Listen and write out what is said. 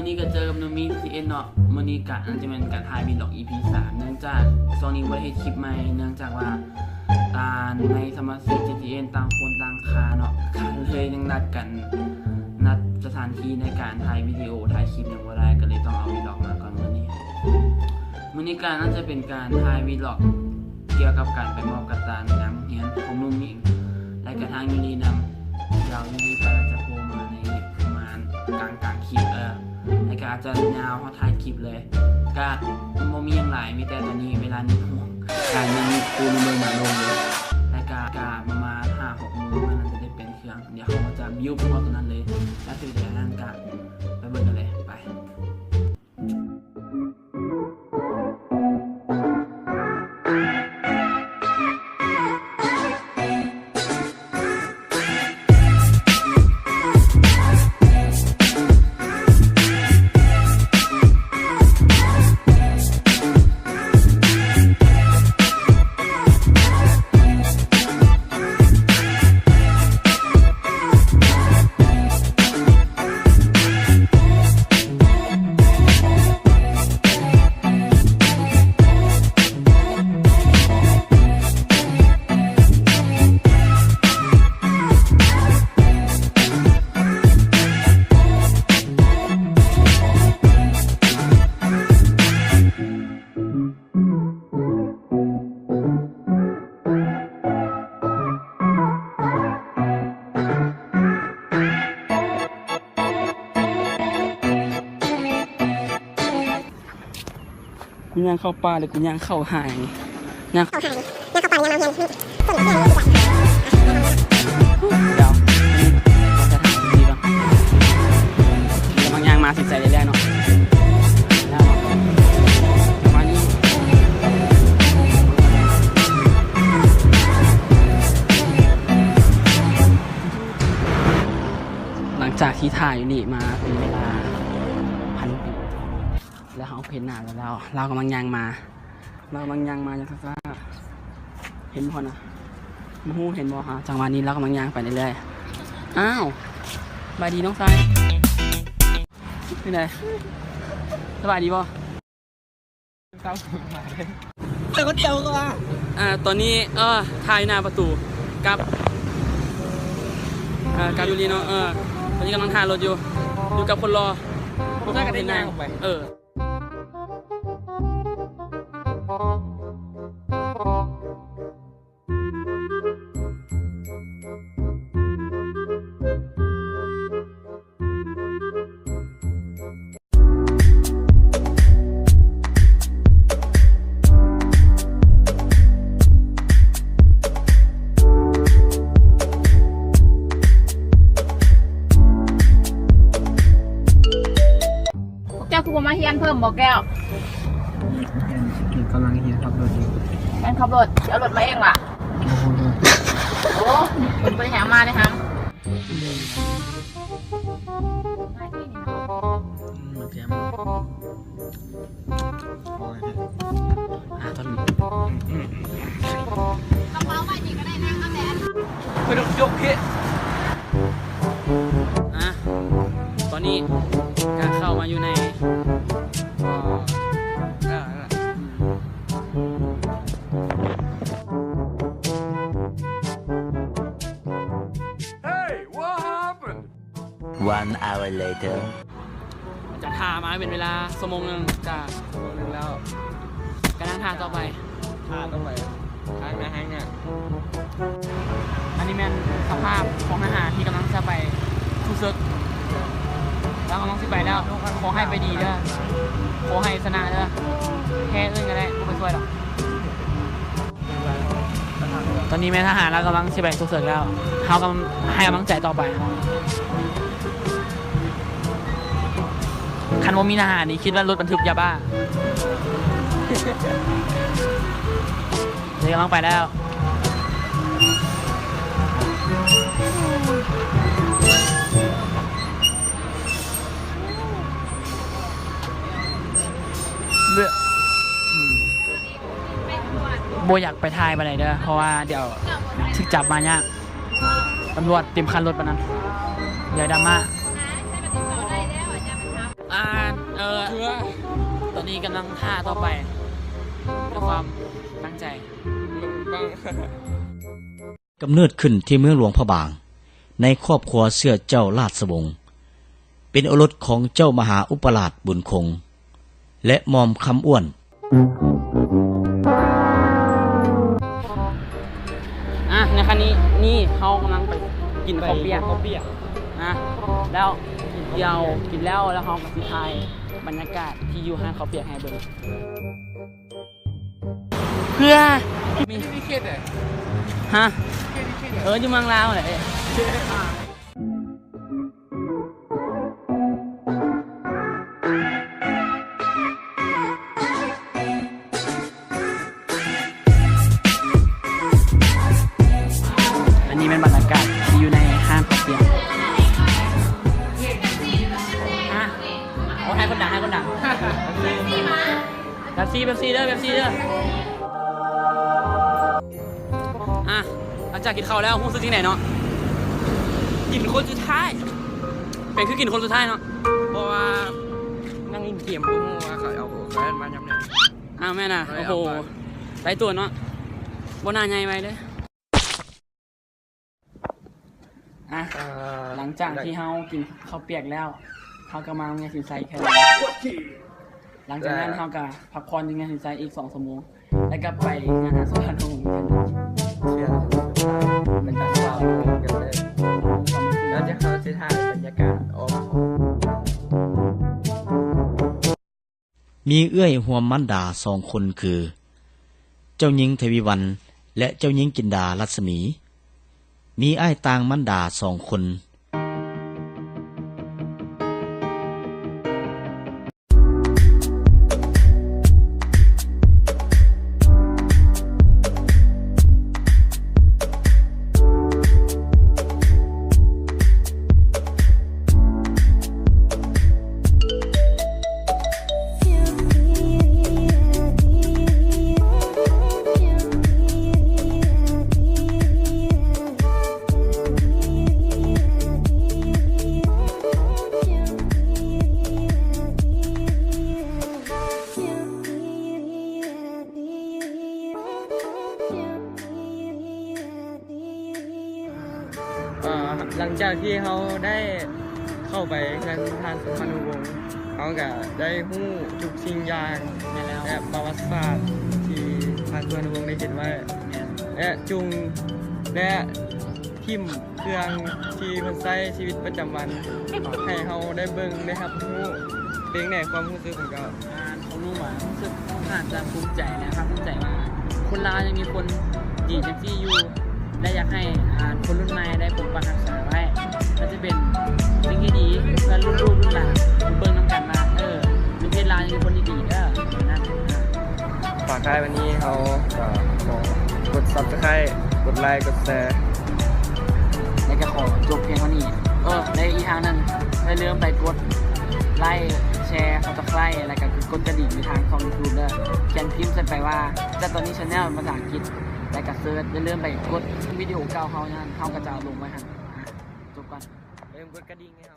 ນີ້ກໍເຈີກັບໜຸ່ມມີ ທີເອັນ ເນາະ. ມື້ນີ້ກະອາດຈະແມ່ນການຖ່າຍວີລັອກ ອີພີສາມ ເນື່ອງຈາກຊ່ວງນີ້ບໍ່ໄດ້ເຮັດຄລິບໃໝ່ ເນື່ອງຈາກວ່າ ອ່າ ໃນສະມາຊິກ ທີເອັນ ຕ່າງຄົນຕ່າງຄາເນາະ ກໍເລີຍຍັງນັດກັນ ນັດສະຖານທີ່ໃນການຖ່າຍວິດີໂອ ຖ່າຍຄລິບຫຍັງບໍ່ໄດ້ ກໍເລີຍຕ້ອງເອົາວີລັອກມາກ່ອນມື້ນີ້. ມື້ນີ້ກະໜ້າຈະເປັນການຖ່າຍວີລັອກກ່ຽວກັບການໄປມອບກະຕ່າງງານໂຮງຮຽນຂອງໜຸ່ມເອງ ແລະກະທາງຢູລີນຳ. ດຽວຢູລີກໍຈະໂຜມາໃນປະມານກາງໆຄລິບ ເອີ ແລະກະອາດຈະຍາວຮອດທ້າຍຄລິບເລີຍ. ກະບໍ່ມີຫຍັງຫຼາຍ ມີແຕ່ຕອນນີ້ເວລາໜຶ່ງໂມງ ກະຍັງຄູນເບິ່ງມາລົງຢູ່ ແລະກະ ກະປະມານຫ້າຫົກໂມງມັນໜ້າຈະໄດ້ປ່ຽນເຄື່ອງ. ດຽວເຮົາຈະບິວໄປຮອດຕົງນັ້ນເລີຍ ແລ້ວເປັນຈັ່ງໃດນັ້ນກະໄປເບິ່ງກັນເລີຍ ໄປ. ກູຍ່າງເຂົ້າປ່າ ຫຼື ກູຍ່າງເຂົ້າໄຮ່ ຍ່າງເຂົ້າໄຮ່ ຍ່າງເຂົ້າປ່າ ຍ່າງເຂົ້າເຮືອນ ຕົ້ນເຮືອນ ດຽວ ກຳລັງຍ່າງມາສິໃສ່ເລື້ອຍໆເນາະ ປະມານນີ້. ຫຼັງຈາກທີ່ຖ່າຍຢູ່ນີ້ມາເປັນເວລາພັນປີ ແລ້ວເຮົາກໍເຫັນໜ້າລາວ ລາວກຳລັງຍ່າງມາ ລາວກຳລັງຍ່າງມາຢ່າງຊ້າໆ ເຫັນບໍ່ນະ? ບໍ່ຮູ້ເຫັນບໍ່? ອ່າ ຈັງຫວະນີ້ລາວກຳລັງຍ່າງໄປເລື້ອຍໆ. ອ້າວ ສະບາຍດີນ້ອງຊາຍ ເປັນໃດ? ສະບາຍດີບໍ່? ເຈົ້າຄົນດຽວກໍວ່າ ອ່າ ຕອນນີ້ ເອີ ຖ່າຍຢູ່ໜ້າປະຕູ ກັບ ເອີ ກັບຢູລີເນາະ. ເອີ ຕອນນີ້ກຳລັງຖ້າລົດຢູ່ ຢູ່ກັບຄົນຫຼໍ່ ບໍ່ໃຊ່ກັນໄດ້ຍ່າງອອກໄປ ເອີ. ພວກເຈົ້າຄືບໍ່ມາຮຽນເພີ່ມບໍ່ແກ້ວ? ກຳລັງຮຽນຂັບລົດຢູ່. ແມ່ນຂັບລົດ ເອົາລົດມາເອງຫວາ? ໂອ້ໂຫ ໂອ້ ເພິ່ນບໍ່ໄດ້ໃຫ້ເອົາມາເດ້ຫຳ. ອືມ ມາແຖມ ອາ ຕອນນີ້ ກະເປົາໄວ້ນີ້ກະໄດ້ນາງ ເອົາແຕ່ອັນ ເພິ່ນຍົກເພະ ອາ ຕອນນີ້ກະເຂົ້າມາຢູ່ໃນ ເອີ ເອີ ນັ້ນແຫຼະ ອືມ. Hey, what happened? One hour later. ຈະຖ້າມາເປັນເວລາຊົ່ວໂມງໜຶ່ງ ຈະຊົ່ວໂມງໜຶ່ງແລ້ວ ກະນັ່ງຖ້າຕໍ່ໄປ ຖ້າຕໍ່ໄປ ຖ້າງໜ້າຫ້າງນະ. ອັນນີ້ແມ່ນສະພາບຂອງທະຫານທີ່ກຳລັງຈະໄປສູ້ເສິກ ລາວກຳລັງຊິໄປແລ້ວ. ຂໍໃຫ້ໄປດີເດີ ຂໍໃຫ້ຊະນະເດີ ແພ້ອື່ນກະໄດ້ ບໍ່ໄປຊ່ວຍດອກ. ຕອນນີ້ແມ່ນທະຫານລາວກຳລັງຊິໄປສູ້ເສິກແລ້ວ ເຮົາກຳ ໃຫ້ກຳລັງໃຈຕໍ່ໄປ. ຄັນບໍ່ມີທະຫານນີ້ ຄິດວ່າລົດບັນທຶກຢາບ້າ. ເຮົາກຳລັງໄປແລ້ວ. ບໍ່ຢາກໄປຖ່າຍປານໃດເດີ ເພາະວ່າດຽວຖືກຈັບມາຍາກ. ຕຳຫຼວດເຕັມຄັນລົດປານນັ້ນ. ດຽວດາມາ. ອ່າ ນີ້ກຳລັງຖ້າຕໍ່ໄປ ດ້ວຍຄວາມຕັ້ງໃຈ. ກຳເນີດຂຶ້ນທີ່ເມືອງຫຼວງພະບາງ ໃນຄອບຄົວເຊື້ອເຈົ້າລາດສະວົງ ເປັນໂອລົດຂອງເຈົ້າມະຫາອຸປະລາດບຸນຄົງ ແລະ ໝ່ອມຄຳອ້ວນ. ອ່ະ ໃນຂະນະນີ້ເຮົາກຳລັງໄປກິນເຂົ້າປຽກ ເຂົ້າປຽກ ອ່ະ ແລ້ວ ດຽວກິນແລ້ວ ແລ້ວເຮົາກໍຊິຖ່າຍບັນຍາກາດທີ່ຢູ່ຮ້ານເຂົ້າປຽກໃຫ້ເບິ່ງ. ເພື່ອ ມີ ມີເຂດໃດ? ຮະ? ເອີ ຢູ່ເມືອງລາວແຫຼະ. ອັນນີ້ແມ່ນບັນຍາກາດທີ່ຢູ່ໃນຮ້ານເຂົ້າປຽກ. ຮະ? ໂອ້ ໃຫ້ຄົນດັງ ໃຫ້ຄົນດັງ. ເປັບຊີ ເປັບຊີເດີ ເປັບຊີເດີ. ອ່ະ ຫຼັງຈາກກິນເຂົ້າແລ້ວ ຮູ້ສຶກຈັ່ງໃດເນາະ? ກິນຄົນສຸດທ້າຍ. ເປັນຄືກິນຄົນສຸດທ້າຍເນາະ? ເພາະວ່ານັ່ງຫຼິ້ນເກມ ບໍ່ຮູ້ວ່າເຂົາເອົາ ເຂົາເອີ້ນມາຍາມໃດ. ອ້າວ ແມ່ນນະ. ໂອ້ໂຫ ຫຼາຍຕົວເນາະ ບໍ່ໜ້າໃຫຍ່ໄວເດ້. ອ່ະ ເອີ ຫຼັງຈາກທີ່ເຮົາກິນເຂົ້າປຽກແລ້ວ ເຮົາກໍມາໂຮງຮຽນສິນໄຊແຄ່. ຫຼັງຈາກນັ້ນເຮົາກໍພັກຜ່ອນຢູ່ໂຮງຮຽນສິນໄຊອີກສອງຊົ່ວໂມງ ແລ້ວກໍໄປງານຮ້ານສະຫວັນຂອງໂຮງຮຽນ. ແລ້ວຈະເຂົ້າໄປຖ່າຍບັນຍາກາດອອກ. ມີເອື້ອຍຮ່ວມມານດາສອງຄົນຄື ເຈົ້າຍິງ ທະວີວັນ ແລະ ເຈົ້າຍິງ ຈິນດາ ລັດສະໝີ. ມີອ້າຍຕ່າງມານດາສອງຄົນ. ອ່າ ຫຼັງຈາກທີ່ເຮົາໄດ້ເຂົ້າໄປເຮືອນທ່ານສຸພານຸວົງ ເຮົາກະໄດ້ຮູ້ທຸກສິ່ງຢ່າງ ແມ່ນແລ້ວ ແລະ ປະຫວັດສາດທີ່ທ່ານສຸພານຸວົງໄດ້ເຮັດໄວ້ ແມ່ນ ແລະ ຈຸງ ແລະ ຖິ້ມເຄື່ອງທີ່ເພິ່ນໃຊ້ຊີວິດປະຈຳວັນ ໃຫ້ເຮົາໄດ້ເບິ່ງໄດ້ຮັບຮູ້. ເປັນແນວໃດຄວາມຮູ້ສຶກຂອງເຈົ້າ? ອ່າ ຂອງໜູຫວາ ຮູ້ສຶກຂ້ອນຂ້າງຈະພູມໃຈ ແລະ ພາກພູມໃຈວ່າຄົນລາວຍັງມີຄົນດີຈັ່ງຊີ້ຢູ່ ແລະ ຢາກໃຫ້ ອ່າ ຄົນລຸ້ນໃໝ່ໄດ້ປົກປັກຮັກສາໄວ້ ກໍຈະເປັນສິ່ງທີ່ດີເພື່ອລຸ້ນລູກລຸ້ນຫຼານເບິ່ງນຳກັນວ່າ ເອີ ປະເທດລາວຍັງມີຄົນດີໆເດີ ນັ້ນ. ຝາກທ້າຍວັນນີ້ເຮົາກໍຂໍກົດຊັບສະໄຄຣບ໌ ກົດໄລຄ໌ ກົດແຊ ແລະ ກໍຂໍຈົບພຽງເທົ່ານີ້. ເອີ ແລະ ອີກຢ່າງໜຶ່ງ ຢ່າລືມໄປກົດໄລຄ໌ ແຊ ຊັບສະໄຄຣບ໌ ແລະ ກໍກົດກະດິ່ງຢູ່ທາງຊ່ອງຢູທູບເດີ ຂຽນພິມໃສ່ໄປວ່າ ຈັດຕອນນີ້ແຊນແນວ ເປັນພາສາອັງກິດ ແລະ ກໍເສີດ. ຢ່າລືມໄປກົດວິດີໂອເກົ່າເຮົານັ້ນ ເຮົາກໍຈະເອົາລົງໄວ້ຫັ້ນ. ຈົບກ່ອນ ຢ່າລືມກົດກະດິ່ງໃຫ້ເຮົາ.